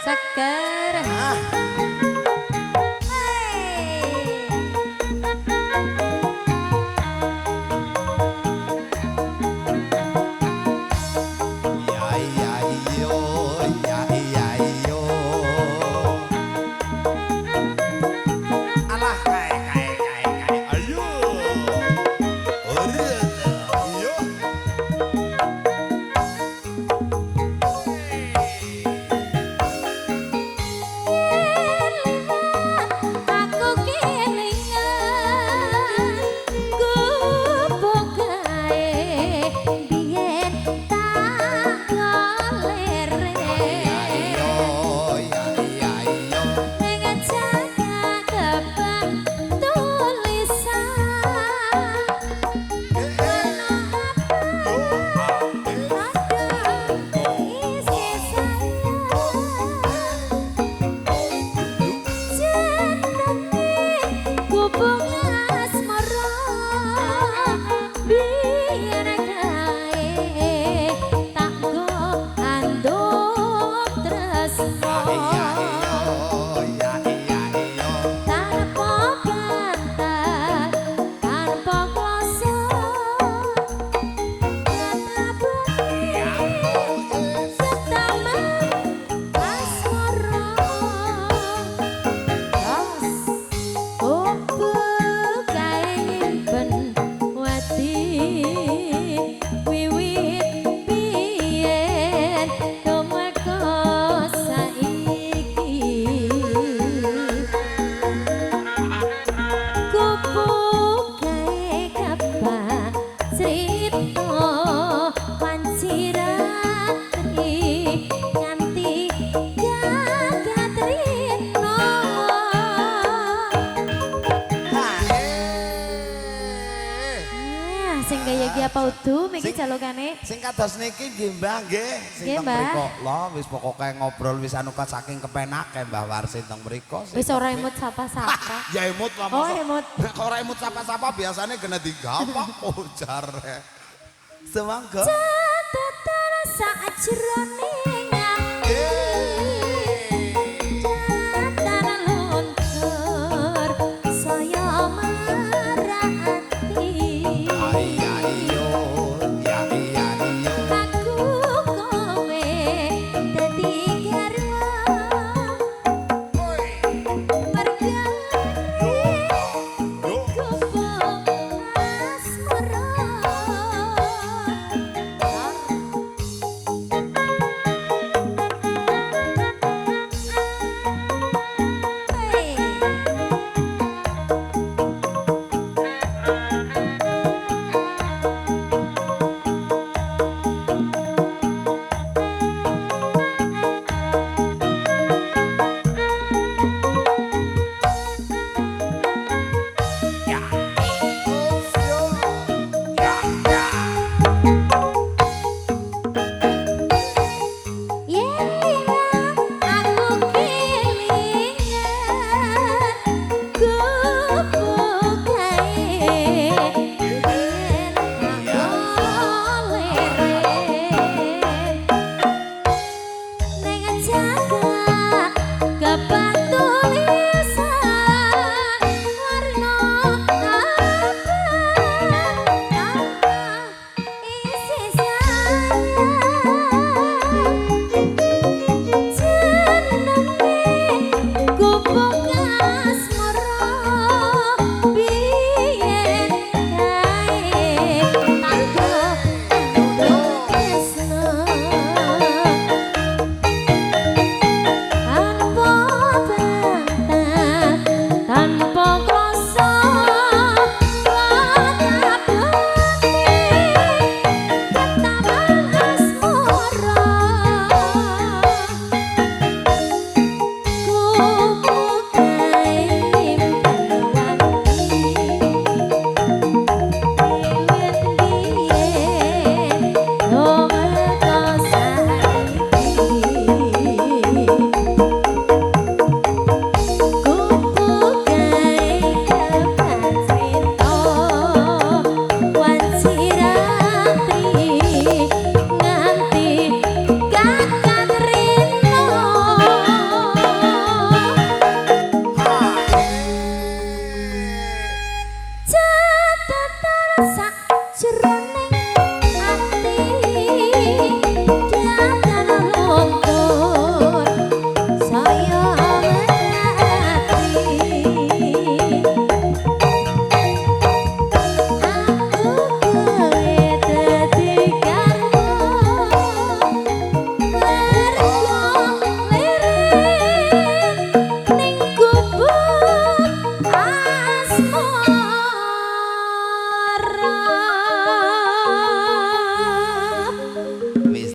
Seger. Ah. Hey. Ya iya iyo, ya iya iyo. Alah kae kae kae kae. Ayo. Ora. Iyo. Aku kelingan gubuk gae biyen tak golere Iyo, ya iya iyo. ning jaga kebang tulisan Ya iya iyo, ya iya iyo. Tanpa bantal, tanpa kloso, taman asmara. Opo kae nyimpen wati wiwit biyen tumeka saiki. Kupu kae kapan crita wanci ratri nganti gagatrino. Ah, sing kaya iki apa udu miki jalukane? Sing kados niki nggih Mbah nggih, sing Nggih, teng Mbah. mriko. Lho wis pokoke ngobrol wis anu saking kepenake Mbah Warsin teng mriko. Sing Wis ora emut sapa-sapa. Ya emut lah Oh, masa. emut. Nek ora emut sapa-sapa biasanya kena digapak ujare. Semangga. Catatan sakjroning ati. Catatan luntur saya marati. Iya iyo, ya iya iyo. Aku kowe dadi garwa mergane gubuk asmara. Hey. Ya. Ya ya. Yen aku kelingan gubuk gae biyen tak golere ning jaga